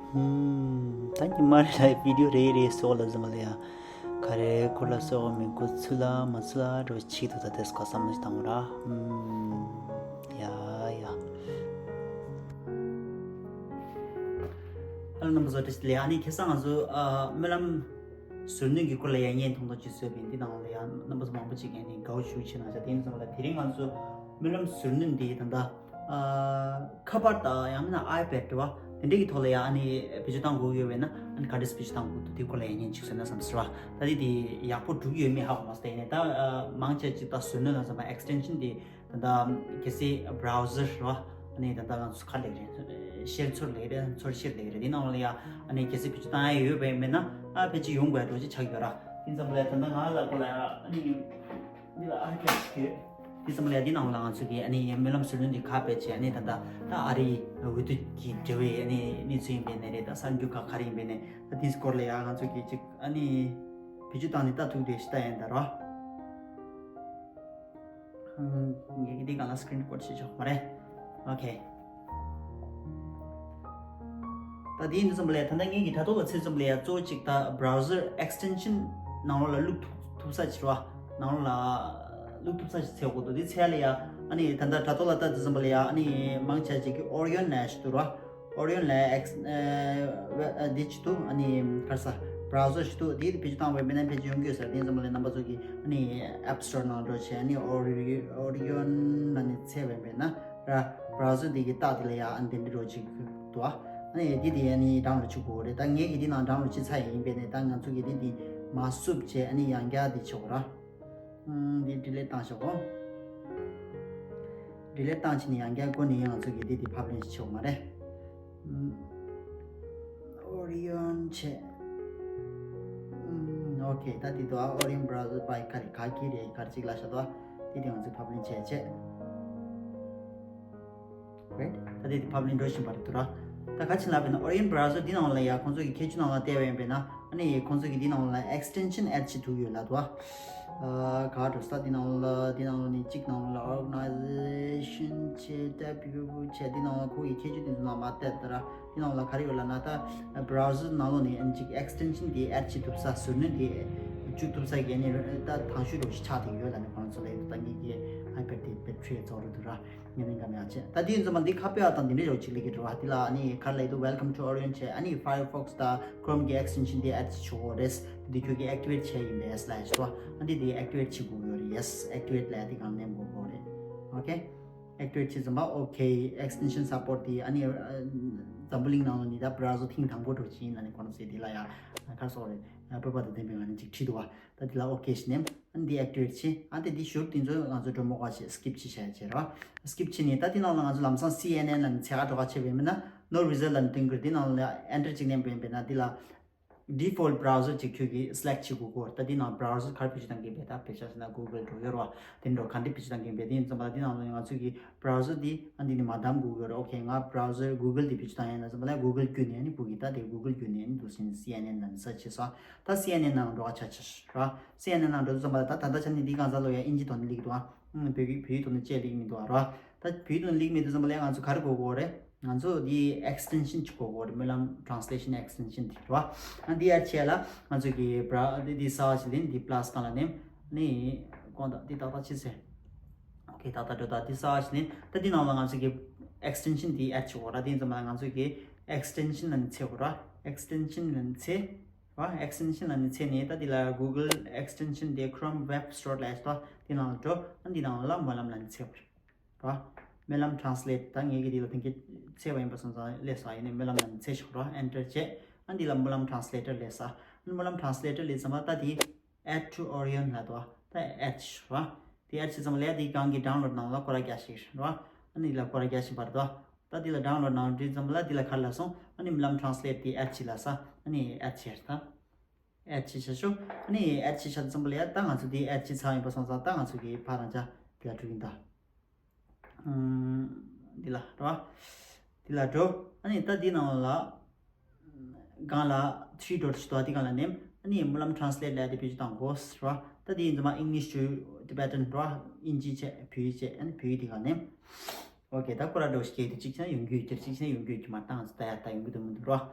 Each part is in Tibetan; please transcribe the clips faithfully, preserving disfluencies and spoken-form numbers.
ད་ཉི་མ་རེ་ལ་བི་ཌིའོ་རེ་རེ་སོགས་ལ་ཟིན་པ་ལ་ཡ། ག་རེ་ཁོ་ལ་སོགས་མི་གོ་ཚུལ་ལ་མ་ཚུལ་ལ་འགྲོ་ཆིག་ཏུ་ད་དེ་སྐོར་བསམ་བློ་ཞིག་བཏང་བ་ར། ཡ་ཡ། ཨ་ལ་རྣམ་པ་ཚོ་བཀྲ་ཤིས་བདེ་ལེགས། ཨ་ནི་ཁ་སང་ང་ཚོ་ཨ་སྨོན་ལམ་ཟུར་སྣོན་གྱི་སྐོར་ལ་ཡ་བརྙན་ཐུང་ཐུང་ཅིག་བཟོས་པ་ཡིན། འདི་ནང་ལ་ཡ་རྣམ་པ་ཚོ་མང་པོ་ཅིག་གིས་ནི་དགའ་བོ་ཞེ་པོ་བྱེད་གནང་ཤག་དེ་ཡིན་ཙང་ལ་དེ་རིང་ང་ཚོ་སྨོན་ལམ་ཟུར་སྣོན་འདི་ད་ལྟ་ཨ་ཁ་པར་དང་ཡང་མིན་ན་ཨའི་པེཌ་རེད་བ། དེ་འདྲ་གི་ཐོག་ལ་ཡང་ཨ་ནི་བེད་སྤྱོད་གཏང་དགོས་ཀྱི་ཡོད་པས་ན། ཨ་ནི་ག་འདྲས་བེད་སྤྱོད་གཏང་དགོས་འདུག་དེ་སྐོར་ལ་ཡང་བརྙན་གཅིག་བཟོས་ན་བསམ་ཟེར་བ། ད་དེ་དེ་ཡག་པོ་འགྲུབ་ཡོད་མེད་ཧ་གོ་མ་སོང་། ཡིན་ནའི་ད་མང་ཆེ་ཅིག་ད་བཟོས་ནོ་ལ་ཟེར་བ་ཨེག་སི་ཊེན་ཤན་དེ་ད་ལྟ་གལ་སྲིད་བྷ་རའུ་ཟར་རེད་བ། ཨ་ནི་ད་ལྟ་ང་ཚོ་ག་ལེགས་རེད། ཤེར་ཚུར་ལེགས་རེད། ཚུར་ཤེར་ལེགས་རེད། དེ་ནང་ལ་ཡང་ཨ་ནི་གལ་སྲིད་བེད་སྤྱོད་གཏང་ཡ་ཡོད་པས་མེད་ན་ཨ་ཕལ་ཆེར་ཡོང་དགོས་འགྲོ་ཅིག་ཆགས་ཡོད་ར། དེ་ཙམ་ལ་ད་ལྟ་ང་ལ་གོ་ལ་ཡ་ཨ་ནི། འདི་ལ་ཨར་ཁའིབ་ཡོད། དེ་ཙམ་ལས་འདི་ནང་ལ་ང་ཚོ་གི་ཨ་ནི་སྨོན་ལམ་ཟུར་སྣོན་འདི་ཁ་ཕྱེ་བྱས། ཨ་ནི་ད་ལྟ་ད་ཨ་རིའི་འོས་བསྡུ་གི་འབྲེལ་བའི་ཨ་ནི་གནས་ཚུལ་ཡིན་པའི་ནས་རེད། ད་གསར་འགྱུར་ཁག་ག་རེ་ཡིན་པའི་ནས་ད་དེའི་སྐོར་ལ་ཡང་ང་ཚོ་གི་ཅིག་ཨ་ནི་བེད་སྤྱོད་བཏང་ནས་ལྟ་ཐུབ་དེ་ཤི་ད་ཡིན་ད་རོ། ངས་འདི་གང་ལ་སི་ཀི་རིན་རི་ཀོར་ཌི་བྱེད་ཆོག་མ་རེད། ཨོ་ཁེ། ད་དེ་ཡིན་དུས་ཙམ་པ་ལས་ད་ལྟ་ངེད་ཀྱི་དྲ་ཐོག་ལ་ཚུད་ཙམ་པ་ལས་ཡ་གཙོ་བོ་གཅིག་ད་བྷ་རའུ་ཟར་ཨེག་སི་ཊེན་ཤན་ནང་ལོགས་ལ་བླུག་ཐུབ་ཐུབ་ས་ཅིག་རེད་བ། ནང་ལོགས་ལ་བླུག་ཐུབ་ས་ཅིག་འཚོལ་དགོས་འདུག་དེ་འཚོལ་ལ་ཡ་ཨ་ནི་ད་ལྟ་དྲ་ཐོག་ལ་ལྟ་དུས་ཙམ་པ་ལ་ཡ་ཨ་ནི་མང་ཆེ་ཅིག་གི་ཨོ་རི་ཡོན་ལབ་ཞིག་འདུག་རེད་བ། ཨོ་རི་ཡོན་ལབ་ཨེག་སི་ཨ་འདི་ཅིག་འདུག་ཨ་ནི་ག་རེ་ཟ་བྷ་རའུ་ཟར་ཞིག་འདུག་དེ་བེད་སྤྱོད་བཏང་བས་མེད་ན་ཕལ་ཆེར་ཡོང་གི་ཡོད་ས་རེད། དེ་ཙམ་པ་ལས་རྣམ་པ་ཚོ་གིས་ཨ་ནི་ཨེབ་སི་ཊོར་ནང་འགྲོ་བྱས་ཨ་ནི་ཨོ་རི་ཨོ་རི་ཡོན་ལབ་ནས་འཚོལ་བས་མེད་ན། ར་བྷ་རའུ་ཟར་འདི་གི་རྟགས་དེ་ལ་ཡ་ཨ་ནི་དེ་འདྲ་རོ་ཅིག་འདུག་ཨ་ནི་འདི་དེ་ཨ་ནི་ཌའུན་ལོཌ་བྱེད་དགོས་རེད། ད་ངས་ཀྱི་འདི་ནང་ཌའུན་ལོཌ་བྱེད་ཚར་ཡིན་པས་ནས་ད་ང་ཚོ་གི་འདི་འདི་མར་བསུབ་བྱས་ཨ་ནི་ཡང་བསྐྱར་འདི་བྱེད་དགོས་ར། ཨུམ། འདི་ཌི་ལིཊ་བཏང་ཤོག་གོ། ཌི་ལིཊ་བཏང་ཕྱིན་ནས་ཡང་བསྐྱར་སྒོ་ནས་ང་ཚོ་གི་འདི་འདི་ཕབ་ལེན་བྱེད་ཆོག་མ་རེད། ཨུམ། ཨོ་རི་ཡོན་བྱས། ཨུམ། ཨོ་ཁེ། ད་འདི་དུ་ཨོ་རི་ཡོན་བྷ་རའུ་ཟར་པའི་ག་རེ་ག་གི་རེད་ག་རེ་ཅིག་ལ་ཤ་དོ། དེ་དེ་ང་ཚོས་ཕབ་ལེན་བྱས་བྱས། རེད། ད་དེ་དེ་ཕབ་ལེན་འགྲོ་བཞིན་པ་རེད་འདུག་ར། ད་ག་ཅི་ལབ་པ་ཡིན་ན་ཨོ་རི་ཡོན་བྷ་རའུ་ཟར་འདི་ནང་ལ་ཡ་ཁོང་ཚོ་གི་ཁྱད་ཆོས་ནང་ལ་བལྟས་པ་ཡིན་པས་ན་ཨ་ནི་ཁོང་ཚོ་གི་འདི་ནང་ལ་ཨེག་སི་ཊེན་ཤན་ཨེཌ་བྱེད་ཐུབ་ཡོད་ལབ་འདུག་ཨ། ག་འགྲོ་ས་འདི་ནང་ལ་འདི་ནང་ལ་ནི་གཅིག་ནང་ལ་ཨོར་ག་ནའི་ཟེ་ཤན་བྱས་ད་པི་པི་པུ་བྱས་འདི་ནང་ལ་ཁོ་གི་ཁྱད་ཆོས་དེ་ཚོ་ནང་མ་བལྟས་ད་ར། འདི་ནང་ལ་ག་རེ་ཡོད་ལབ་ན་ད་བྷ་རའུ་ཟར་ནང་ལོགས་ནས་ཨ་ནི་གཅིག་ཨེག་སི་ཊེན་ཤན་དེ་ཨེཌ་བྱེད་ཐུབ་ས་ཟུར་སྣོན་དེ་བཅུག་ཐུབ་ས་གི་ཨ་ནི་ད་དང་ཤོས་འགྲོ་ཞིག་ཆགས་བསྡད་ཡོད་ལབ་ནས་ཁོང་ཚོ་ལ་ད་ངེད་ཀྱི་ཨའི་པེཌ་དེ་བེ་ཊི་རི་རྫོགས་རེད་འདུག་ར། ངས་ནི་འགའ་མེད་ཨ་ཆེ། ད་དེ་ཡིན་ཙམ་པ་འདི་ཁ་དཔེ་ཨ་དང་འདི་འདྲ་ཡོད་ཅིག་ལས་ཀྱི་འགྲོ་བ་འདི་ལ་ཨ་ནི་ག་རེ་ལབ་འདུག Welcome to Orion བྱས། ཨ་ནི་Firefox དང་Chrome གི་ཨེག་སི་ཊེན་ཤན་དེ་ཨེཌ་བྱེད་ཆོག་གོ་རེད། འདི་ཁྱོད་ཀྱིས་ཨེག་ཊི་ཝེཊ་བྱས་ཡིན་པས་ལབ་ཞུ་བ། ཨ་འདི་དེ་ཨེག་ཊི་ཝེཊ་བྱེད་དགོས་ཡོད་རེད། Yes ཨེག་ཊི་ཝེཊ་ལབ་ཡ་དེ་གང་ནས་དགོས་གོ་རེད། ཨོ་ཁེ། ཨེག་ཊི་ཝེཊ་བྱས་ཙམ་པ་ཨོ་ཁེ། ཨེག་སི་ཊེན་ཤན་སབ་པོརཊ་དེ་ཨ་ནི་འཛམ་བུ་གླིང་ནང་ལ་ནི་ད་བྷ་རའུ་ཟར་ཐེངས་དང་པོ་འགྲོ་བྱེད་ཡིན་ལབ་ནས་ཁོ་ན་ཟེར་དེ་ལ་ཡ་ག་རེ་ཟེར་དགོས་རེད། བོད་པ་དང་ལྡན་པའི་ངང་ནས་ཅིག་བྲིས་འདུག་བ། ད་འདི་ལ་ཨོ་ཁེ་ཞིག་ནེམ། ཨ་ནི་འདི་ཨེག་ཊི་ཝེཊ་བྱེད། ཨ་ནི་འདི་ཞུར་འདི་ཚོ་ང་ཚོ་སྒྲོལ་མ་ཀ་བྱེད་སི་ཀིབ་བྱེད་བྱ་བྱེད་རོ། སི་ཀིབ་བྱེད་ནི་ད་འདི་ནང་ལ་ང་ཚོ་ལམ་སང་སི་ཨེན་ཨེན་ལ་ནི་འཚོལ་ག་འགྲོ་ག་བྱེད་པའི་མིན་ན་No result ལ་ནི་སྟོན་གི་རེད། འདི་ནང་ལ་ཨེན་ཊར་ཅིག་ནེམ་པའི་མིན་ན་འདི་ལ་ཌི་ཕོལ་བྷ་རའུ་ཟར་ཅིག་ཁྱོད་ཀྱིས་སི་ལེག་བྱེད་དགོས་གོ། ད་འདི་ནང་བྷ་རའུ་ཟར་ག་རེ་བེད་སྤྱོད་གཏང་གི་ཡིན་པས་ད་བེད་སྤྱོད་ཟེར་ན་གུ་གལ་འགྲོ་ཡོད་རོ། དེ་འགྲོ་ག་འདི་བེད་སྤྱོད་གཏང་གི་ཡིན་པས་དེ་ཡིན་ཙམ་པ་ད་འདི་ནང་ལ་ནི་ང་ཚོ་གི་བྷ་རའུ་ཟར་འདི་ཨ་འདི་ནི་མ་བདམས་དགོས་ཀྱི་ཡོད་རེད། ཨོ་ཁེ། ང་བྷ་རའུ་ཟར་གུ་གལ་འདི་བེད་སྤྱོད་བཏང་ཡིན་ན་ཙམ་པ་ལ་གུ་གལ་བརྒྱུད་ནས་ནི་ཕུག་གི་ད་དེ་གུ་གལ་བརྒྱུད་ནས་ནི་འདུག་སེ་སི་ཨེན་ཨེན་ནང་ནས་སར་ཆ་བྱས་སོང་། ད་སི་ཨེན་ཨེན་ནང་འགྲོ་ག་ཆ་ཆ་ར། སི་ཨེན་ཨེན་ནང་འགྲོ་དུས་ཙམ་པ་ལ་ད་ད་ལྟ་ཆ་ནི་འདི་གང་ཟག་ལོ་ཡ་ཨིན་ཇི་ཐོག་ནས་ལིག་འདུག་ཨ། བོད་ཀྱི་བོད་ཡིག་ཐོག་ནས་ཅེས་ལིག་མི་འདུག་ཨ་ར། ད་བོད་ཡིག་ཐོག་ནས་ལིག་མི་འདུག་ཙམ་པ་ལ་ང་ཚོ་ག་རེ་དགོས་དགོས་རེད། ང་ཚོ་འདི་ཨེག་སི་ཊེན་ཤན་ཅིག་དགོས་དགོས་རེད། སྨོན་ལམ་ཊེ་རན་སི་ལེ་ཤན་ཨེག་སི་ཊེན་ཤན་དེ་ར། ཨ་འདི་ཡར་ཆེ་ལ་ང་ཚོ་གི་བྷ་ར་འདི་འདི་གསར་བ་ཞིག་ལེན་འདི་པ་ལ་སི་གང་ལ་ནེམ། ནི་དགོངས་དག་འདི་ཏག་ཏག་ཕྱིས་ཚེ། ཨོ་ཁེ། ཏག་ཏག་འགྲོ་ད་འདི་གསར་བ་ཞིག་ལེན། ད་འདི་ནང་ལ་ང་ཚོ་གི་ཨེག་སི་ཊེན་ཤན་འདི་ཨེཌ་བྱེད་དགོས་ར། དེ་ཡིན་ཙམ་པ་ང་ཚོ་གི་ཨེག་སི་ཊེན་ཤན་ལ་ནི་འཚོལ་དགོས་ར། ཨེག་སི་ཊེན་ཤན་ལ་ནི་འཚོལ་ར། ཨེག་སི་ཊེན་ཤན་ལ་ནི་འཚོལ་ནས་ད་འདི་ལ་གུ་གལ་ཨེག་སི་ཊེན་ཤན་དེ་ཁོ་རོམ་ཝེབ་སི་ཊོར་ལ་ཡོད་དོ། འདི་ནང་ལ་འགྲོ། ཨ་འདི་ནང་ལ་སྨོན་ལམ་ལ་ནི་འཚོལ་དགོས་ར། སྨོན་ལམ་ཊེ་རན་སི་ལེཊ་ད་ངེད་ཀྱི་འདི་ལ་དེང་གི་འཚོལ་བ་ཡིན་པ་སོང་ཙང་ལས་སོ། ཡིན་ནའི་སྨོན་ལམ་ལ་ནི་འཚོལ་ཤོག་ར། ཨེན་ཊར་བྱས། ཨ་འདི་ལ་སྨོན་ལམ་ཊེ་རན་སི་ལེ་ཊར་ལས་ས། སྨོན་ལམ་ཊེ་རན་སི་ལེ་ཊར་ལས་ཙམ་པ་ད་འདི་Add to Orion ལབ་འདུག་བ། ད་ཨེཌ་ཞུ་བ། དེ་ཨེཌ་བྱས་ཙམ་ལས་དེ་གང་གི་ཌའུན་ལོཌ་ནང་ལ་སྐོར་ར་རྒྱག་ཞིག་རེད་བ། ཨ་ནི་ལ་སྐོར་ར་རྒྱག་བཞིན་པ་རེད་དོ། ད་དེ་ལ་ཌའུན་ལོཌ་ནང་འགྲིལ་ཙམ་ལ་དེ་ལ་ག་རེ་ལབ་སོང་། ཨ་ནི་སྨོན་ལམ་ཊེ་རན་སི་ལེ་ཊི་དེ་ཨེཌ་བྱས་ལབ་ས། ཨ་ནི་ཨེཌ་བྱས་རེད་ད། ཨེཌ་བྱས་བྱ་ཤོག་ཨ་ནི་ཨེཌ་བྱས་བྱ་ཙམ་ལ་ཡ་ད་ང་ཚོ་དེ་ཨེཌ་བྱས་ཚར་ཡིན་པ་སོང་ཙང་ད་ང་ཚོ་གི་ཕར་རང་ཅག་དེ་ལ་འགྲོ་གི་ཡིན་ད། འདི་ལ་རེད་བ། འདི་ལ་འགྲོ། ཨ་ནི་ད་འདི་ནང་ལ་སྒང་ལ་ཐི་རི་ཌོཊ་ཞིག་འདུག་འདི་སྒང་ལ་ནེམ། ཨ་ནི་སྨོན་ལམ་ཊེ་རན་སི་ལེཊ་ལབ་དེ་བེད་སྤྱོད་གཏང་དགོས་རེད་བ། ད་འདི་ཡིན་ཙམ་པ་English to Tibetan རེད་བ། དབྱིན་ཇི་བྱས་བོད་ཡིག་བྱས། ཨ་ནི་བོད་ཡིག་འདི་སྒང་ནེམ། ཨོ་ཁེ། ད་ཁོ་ར་འགྲོ་ཞིག་གེ་དེ་གཅིག་བྱས་ན་ཡོང་རྒྱུ་ཡོད་ཀྱི་རེད། གཅིག་བྱས་ན་ཡོང་རྒྱུ་ཡོད་ཀྱི་མ་རེད། ད་ཡ་ད་ཡོང་གི་འདུག་མི་འདུག་རེད་བ།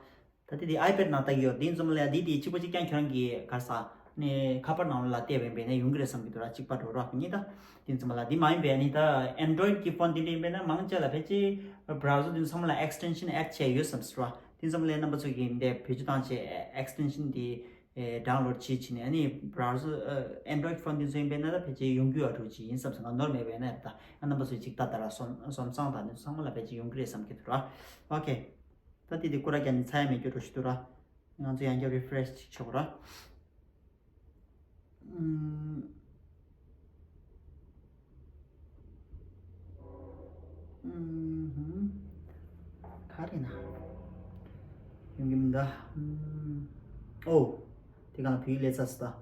ད་དེ་དེ་iPad་ནང་ལྟ་གི་ཡོད། དེ་ཙམ་ལ་ཡ་དེ་དེ་གཅིག་པ་གཅིག་རྐྱང་ཁྱོད་རང་གི་ག་ས་ནས་ཁ་པར་ནང་ལ་བལྟས་པ་ཡིན་པས་ན་ཡོང་གི་རེད་བསམ་གྱི་འདུག་ར། གཅིག་པ་འགྲོ་རོགས་གཉིས་ད་དེ་ཙམ་ལ་དེ་མ་ཡིན་པས་ནི་ད་Android་གི་ཕོན་དེ་འདྲ་ཡིན་པས་ན་མང་ཆེ་ལ་ཕལ་ཆེར་browser་དེ་ཚང་མ་ལ་extension་add་བྱས་ཡོད་བསམ་སྲིད་ར། དེ་ཙམ་ལ་རྣམ་པ་ཚོ་གིས་འདི་བེད་སྤྱོད་བཏང་བྱས་extension་དེ་download་བྱེད་བྱས་ནས་ཨ་ནི་browser་Android་ཕོན་དེ་ཚོ་ཡིན་པས་ན་ད་ཕལ་ཆེར་ཡོང་གི་ཡོད་འགྲོ་ཅིག་ཡིན་བསམ་སོང་ང་ནོར་མེད་པས་ན་ད་རྣམ་པ་ཚོས་གཅིག་ལྟ་ད་ར་སོམ་སོམ་སང་དང་དེ་ཚང་མ་ལ་ཕལ་ཆེར་ཡོང་གི་རེད་བསམ་གྱི་འདུག་ར། Okay། ད་དེ་དེ་སྐོར་ར་རྒྱ་ནི་ཚ་ཡ་མེད་རྒྱུ་འགྲོ་ཞིག་འདུག་ར། ང་ཚོ་ཡང་བསྐྱར་refresh་ཅིག་ཆོག་ར། ཨུམ། ཨུམ། ག་རེ་ན། ཡོང་གི་མི་འདུག་ཨུམ། ཨོ། དེ་གང་བོད་ཡིག་ལས་ཚ་སི་ད།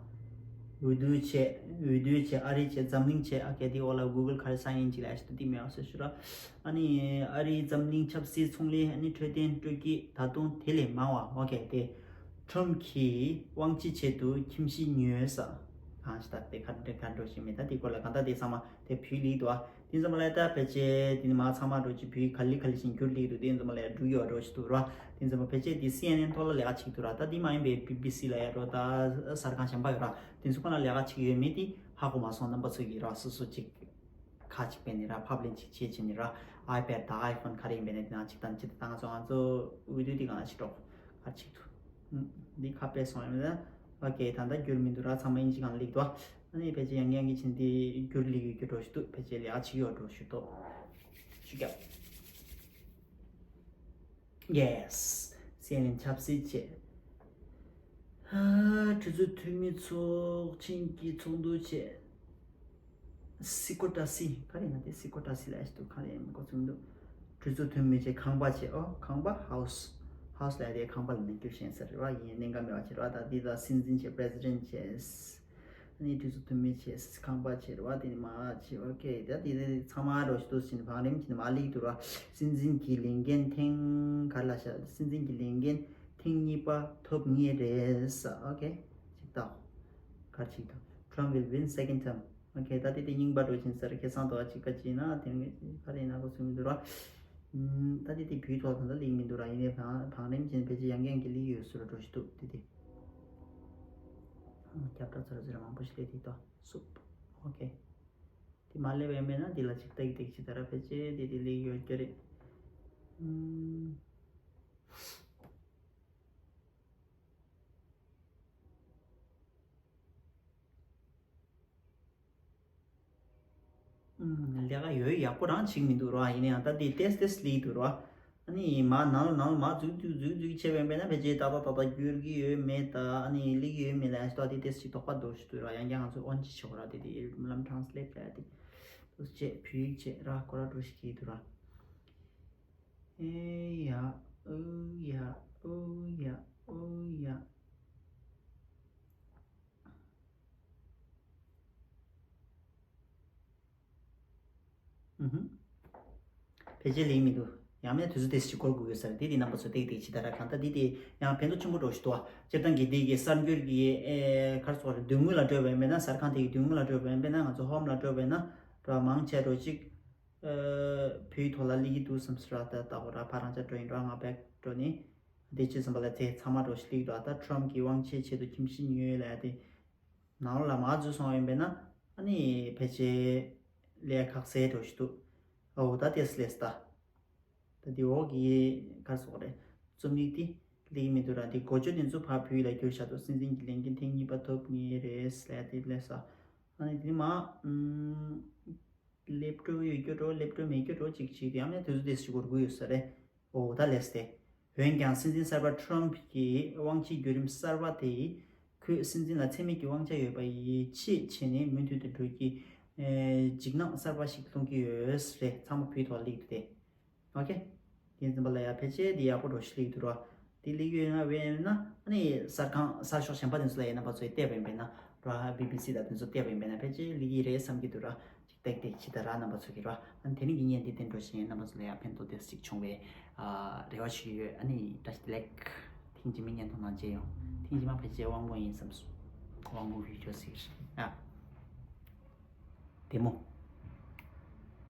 འོས་བསྡུ་བྱས། འོས་བསྡུ་བྱས། ཨ་རི་བྱས། འཛམ་གླིང་བྱས། ཨ་གེ་དེ་འོག་ལ་Google་ག་རེ་ས་ཡིན་ཅིག་ལ་ཨ་ཤི་ཏུ་ཏི་མེ་ཨོ་སེ་ཤུ་ར། ཨ་ནི་ཨ་རིའི་འཛམ་གླིང་ཆབ་སྲིད་ཚོང་ལས་ཨ་ནི་འཕྲོད་བསྟེན་སྤྲོད་སྐྱིད་ད་དུང་དེ་ལས་མང་བ། ཨོ་ཀེ་དེ་Trump་གིས་དབང་ཆའི་ཆེད་དུ་ཁྱིམ་གཞིས་ཉོས་ས་གང་ཞིག་ད་དེ་ག་འདྲ་ག་འགྲོ་ཞིག་མེད། ད་དེ་སྐོར་ལ་གང་ལྟར་དེ་ཚང་མ་དེ་བོད་ལིག་འདུག་ཨ། དེ་ཚང་མ་ལ་ད་ཕལ་ཆེར་དེ་ནི་མ་ཚང་མ་འགྲོ་ཅིག་བོད་ག་ལི་ག་ལི་ཞིག་འགྱུར་ལིག་འདུག་དེ་ཚང་མ་ལ་འགྲོ་ཡོད་འགྲོ་ཞིག་འདུག་ར། དེ་ཚང་མ་ཕལ་ཆེར་དེ་སི་ཨེན་ཨེན་ཐོག་ལ་ལས་ཀ་བྱེད་འདུག་ར། ད་དེ་མ་ཡིན་པའི་བི་བི་སི་ལ་ཡ་འགྲོ་ད་གསར་ཁང་གཞན་པ་ཡོད་ར། དེ་ཚོ་ཁོ་ན་ལས་ཀ་བྱེད་ཀྱི་ཡོད་མེད་དེ་ཧ་གོ་མ་སོང་། རྣམ་པ་ཚོ་གིས་ར་སོ་སོ་ཅིག་ཁ་ཅིག་པས་ནི་ར་ཕབ་ལེན་ཅིག་བྱེད་བྱེད་ནི་ར། iPad་དང་iPhone་ག་རེ་ཡིན་པས་ནི་དེ་ནང་ཅིག་དང་ཅིག་དང་ང་ཚོ་ང་ཚོ་འོས་བསྡུ་དེ་གང་ལ་ཞིག་འགྲོ་ག་ཅིག་ཏུ། འདི་ཁ་པས་སོང་ཡོད་མེད་ད། ཨོ་ཀེ་ད་ལྟ་འགྱུར་མི་འདུག་ར། ཚང་མ་དབྱིན་ཇི་གང་ལ་ལིག་འདུག་ཨ་ནི་ཕལ་ཆེར་ཡང་ཡང་གི་ཕྱིན་དེ་འགྱུར་ལིག་ཡོད་རྒྱུ་འགྲོ་ཞུ་འདུག་ཕལ་ཆེར་ལས་ཨ་ཅིག་ཡོད་འགྲོ་ཞུ་འདུག་ཞུ་རྒྱབ། Yes། སི་ཨེན་ཨེན་ཆབ་སྲིད་བྱས། ཧ། གྲོས་ཚོགས་འཐུས་མི་ཚོགས་ཆེན་གྱི་ཚོགས་འདུ་བྱས། སི་ཀོ་ཏ་སི་ག་རེ་ཡིན་ན་དེ་སི་ཀོ་ཏ་སི་ལ་ཨེ་ཤི་ཏུ་ག་རེ་ཡིན་མི་གོ་ཚུལ་འདུག་གྲོས་ཚོགས་འཐུས་མི་བྱས། ཁང་པ་བྱས། ཨོ་ཁང་པ་ཧའུ་སི། ཧའུ་སི་ལ་དེ་ཁང་པ་ལ་མི་འགྱུར་ཞེན་ཟེར་རེད་བ། ཡིན་གནད་འགག་མེད་པ་བྱས་རེད་བ། ད་འདི་ལ་སྲིད་འཛིན་བྱས། པི་རེ་སི་ཌེན་ཊི་བྱས། ཨ་ནི་གྲོས་ཚོགས་འཐུས་མི་བྱས། ཁང་པ་བྱས་རེད་བ། དེ་ནི་མ་བྱས། ཨོ་ཀེ་ད་དེ་དེ་ཚང་མ་རོ་ཞིག་ཏུ་ཕྱིན་བང་རིམ་གྱིས་མ་ལེགས་འདུག་ར། སྲིད་འཛིན་གྱི་ལས་འགན་ཐེངས་ག་ལ་ཤ། སྲིད་འཛིན་གྱི་ལས་འགན་ཐེངས་གཉིས་པ་ཐོབ་ངེས་རེད་ས། ཨོ་ཀེ་ཅིག་ལྟ། གར་ཅིག་ཏུ། Trump will win second term། ཨོ་ཀེ་ད་དེ་དེ་རྙིང་པ་འགྲོ་ཕྱིན་ཟེར་ཁེ་བཟང་དོ་ཨ་ཅིག་ག་ཅིག་ན་དེ་ནི་ག་རེ་ཡིན་ན་གོ་ཚུལ་མི་འདུག་ར། ད་དེ་དེ་བུའི་ཐོག་ད་ལྟ་ལེགས་མི་འདུག་ར། ཡིན་ནའི་བང་བང་རིམ་ཅན་ཕལ་ཆེར་ཡང་འགན་གྱི་ལེགས་ཡོད་ཟེར་འགྲོ་ཞིག་འདུག་དེ་དེ། ཁྱབ་བསྒྲགས་ཚོར་ཟེར་མང་པོ་ཞིག་སླེབས་དེ་ཏོ་སུབ། ཨོ་ཀེ། དེ་མ་སླེབས་ཡ་མེད་ན་འདི་ལ་ཅིག་ཏག་ཏག་ཅིག་ད་ར་ཕལ་ཆེར་དེ་དེ་ལེགས་ཡོད་ཀྱི་རེད། ཨུམ། ཨུམ། ལས་ཀ་ཡོད་ཡག་པོ་རང་ཅིག་མི་འདུག་ར། ཡིན་ན་ཡང་ད་དེ་ཏེས་ཏེས་ལེགས་འདུག་ར། ཨ་ནི་མ་ནང་ལ་ནང་ལ་མ་འཛུགས་འཛུགས་འཛུགས་འཛུགས་བྱས་པ་ཡིན་པས་ན་ཕལ་ཆེར་ཏག་ཏག་ཏག་ཏག་འགྱུར་གྱི་ཡོད་མེད་ད་ཨ་ནི་ལེགས་ཡོད་མེད་ལ་ཡང་ཏོག་དེ་ཏེས་ཅིག་དོགས་པ་འདུག་ཞིག་འདུག་ར། ཡང་བསྐྱར་ང་ཚོས་ཨོན་ཅིག་བྱེད་དགོས་ར། དེ་དེ་ལམ་ཊྲན་སི་ལེཊ་ལ་དེ་ཏོག་ཅེས་བོད་ཡིག་བྱེད་ར་ཁོ་ར་འགྲོ་ཞིག་གི་འདུག་ར། ཨེ་ཡ། ཨོ་ཡ། ཨོ་ཡ། ཨོ་ཡ། ཨུ་ཧུམ། ཕལ་ཆེར་ལེགས་མི་འདུག་ཡང་མིན་དུས་ཚོད་ཏོག་ཙམ་འགོར་དགོས་ཡོད་ས་རེད། དེ་དེ་རྣམ་པ་ཚོ་ཏིག་ཏིག་ཅིག་ད་ར་གང་ལྟར་དེ་དེ་ཡང་ཕན་ཐོགས་ཆེན་པོ་འགྲོ་ཞིག་འདུག་ཨ། སྤྱིར་བཏང་གི་དེ་གི་གསར་འགྱུར་གྱི་ཨེ་ག་རེ་ཟེར་དགོས་རེད། མདུན་ངོས་ལ་འགྲོ་བ་ཡིན་པས་ན་གསར་ཁང་དེ་གི་མདུན་ངོས་ལ་འགྲོ་བ་ཡིན་པས་ན་ང་ཚོ་ཧོམ་ལ་འགྲོ་བ་ཡིན་ན་འགྲོ་བ་མང་ཆེ་འགྲོ་ཅིག་བོད་ཡིག་ཐོག་ལ་སླེབས་ཀྱི་འདུག་བསམ་སྲིད་ར། ད་ལྟ་གོ་ར་ཕ་རང་ཅག་འགྲོ་ཡིན་ར་ང་བེག་འགྲོ་ནི། དེ་ཅི་བསམ་པ་ལ་དེ་ཚང་མ་འགྲོ་ཞིག་སླེབས་ཀྱི་འདུག་ད་ཊྲམ་གྱི་དབང་ཆའི་ཆེད་དུ་ཁྱིམ་གཞིས་ཉོས་ལབ་ཡ་དེ་ནང་ལོགས་ལ་མ་འཛུལ་སོང་བ་ཡིན་པས་ན་ཨ་ནི་ཕལ་ཆེར་ལས་ཁག་སེ་འགྲོ་ཞིག་འདུག་ཨོ་ད་དེ་སླེབས་ད། ད་དེ་འོག་གི་ག་རེ་ཟེར་དགོས་རེད། རྩོམ་ཡིག་དེ་སླེབས་ཀྱི་མི་འདུག་ར། དེ་འགོ་བརྗོད་དེ་ཚོ་ཕར་བོད་ཡིག་ལ་བསྒྱུར་བཞག་འདུག་སྲིད་འཛིན་གྱི་ལས་འགན་ཐེངས་གཉིས་པ་ཐོབ་ངེས་རེད་ལབ་ཡ་དེ་སླེབས་ས། ཨ་ནི་དེ་ནི་མ། ཨུམ། སླེབས་འགྲོ་ཡོད་རྒྱུ་འགྲོ་སླེབས་འགྲོ་མེད་རྒྱུ་འགྲོ་ཅིག་བྱེད་དུས་ཡང་ན་དུས་ཚོད་དེ་ཞིག་འགོར་དགོས་ཡོད་ས་རེད། འོ་ད་ལས་སྟེ། འོན་ཀྱང་སྲིད་འཛིན་གསར་པ་ཊྲམ་གྱི་དབང་ཆའི་བརྒྱུད་རིམ་གསར་པ་དེས་ཁོས་སྲིད་འཛིན་ལ་འཚེ་མེད་ཀྱི་དབང་ཆ་ཡོད་པ་ཡིད་ཆེས་བྱས་ནས་མུ་མཐུད་དུ་འགྲོ་རྒྱུའི་འཇིགས་སྣང་གསར་པ་ཞིག་སློང་གི་ཡོད་རེད། ཚང་མ་བོད་ཐོག་སླེབས་འདུག་སྟེ། ཨོ་ཀེ། དེ་འཛིན་པ་ལ་ཡ་ཕལ་ཆེར་འདི་ཡག་པོ་འགྲོ་ཞིག་སླེབས་འདུག་ར། དེ་སླེབས་ཡོད་ན་བས་ན་ཨ་ནི་གསར་ཁང་གསར་ཤོག་གཞན་པ་དེ་ཚོ་ལ་ཡིན་ན་ཕར་ཚུར་བལྟས་པ་ཡིན་པས་ན་ར། བི་བི་སི་དང་དེ་ཚོ་བལྟས་པ་ཡིན་པས་ན་ཕལ་ཆེར་སླེབས་ཀྱི་རེད་བསམ་གྱི་འདུག་ར། ཏག་ཏག་ཅིག་ད་ར་རྣམ་པ་ཚོ་གི་ར། ཨ་ནི་དེ་རིང་གི་བརྙན་འདི་དེ་འགྲོ་བཞིན་རྣམ་པ་ཚོ་ལ་ཡང་ཕན་ཐོགས་ཏོག་ཙམ་ཅིག་བྱུང་བའི་ཨ་རེ་བ་ཞུ་གི་ཡོད། ཨ་ནི་བཀྲ་ཤིས་བདེ་ལེགས། ཐེངས་རྗེས་མའི་བརྙན་ཐུང་ནང་མཇལ་ཡོང་། ཐེངས་རྗེས་མ་ཕལ་ཆེར་དབང་པོ་ཡིན་བསམ་སོང་། དབང་པོ་བི་ཌི་ཡོ་ཟིག་ཨ། བདེ་མོ།